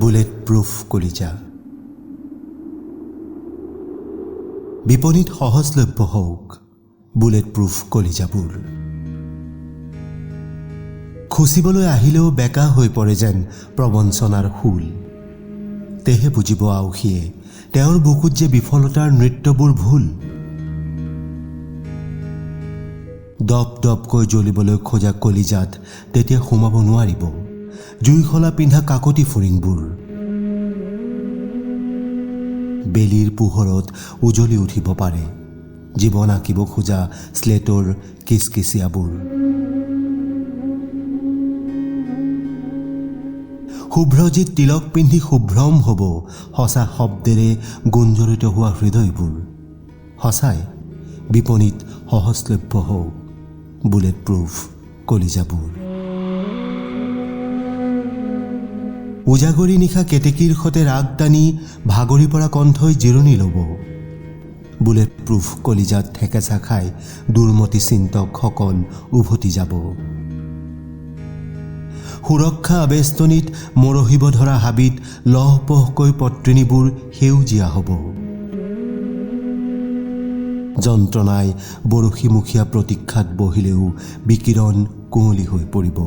Bullet proof কলিজা। বিপণীত সহজলভ্য হওক বুলেট প্ৰুফ কলিজাবোৰ। খুচিবলৈ আহিলেও বেকা হৈ পৰে যেন প্ৰবঞ্চনাৰ শূল। তেহে বুজিব আউসীয়ে তেওঁৰ বুকুত যে বিফলতাৰ নৃত্যবোৰ ভুল। দপ দপকৈ জ্বলিবলৈ খোজা কলিজাত তেতিয়া সোমাব নোৱাৰিব জুইশলা পিন্ধা কাকতি ফৰিংবোৰ। বেলিৰ পোহৰত উজলি উঠিব পাৰে জীৱন আঁকিব খোজা শ্লেটৰ কিচকিচিয়াবোৰ। শুভ্ৰজিত তিলক পিন্ধি শুভ্ৰম হ'ব সঁচা শব্দেৰে গুঞ্জৰিত হোৱা হৃদয়বোৰ। সঁচাই বিপণীত সহজলভ্য হওক বুলেট প্ৰুফ কলিজাবোৰ। উজাগৰী নিশা কেতেকীৰ সতে ৰাগ টানি ভাগৰি পৰা কণ্ঠই জিৰণি ল'ব। বুলেট প্ৰুফ কলিজাত থেকেচা খাই দুৰ্মতি চিন্তকসকল উভতি যাব। সুৰক্ষা আবেষ্টনীত মৰহিব ধৰা হাবিত লহপহকৈ পত্ৰিণীবোৰ সেউজীয়া হ'ব। যন্ত্ৰণাই বৰশীমুখীয়া প্ৰতীক্ষাত বহিলেও বিকিৰণ কুঁৱলী হৈ পৰিব।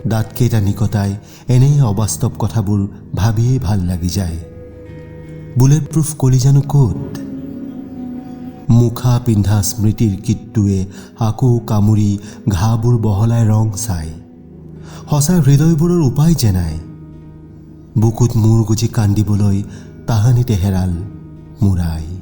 দাঁতকেইটা নিকটাই এনেই অবাস্তৱ কথাবোৰ ভাবিয়েই ভাল লাগি যায়। বুলেট প্ৰুফ কলিজানো ক'ত? মুখা পিন্ধা স্মৃতিৰ কীটটোৱে আকৌ কামুৰি ঘাঁবোৰ বহলাই ৰং চায়। সঁচা হৃদয়বোৰৰ উপায় যে নাই। বুকুত মূৰ গুজি কান্দিবলৈ তাহানিতে হেৰাল মোৰ আই।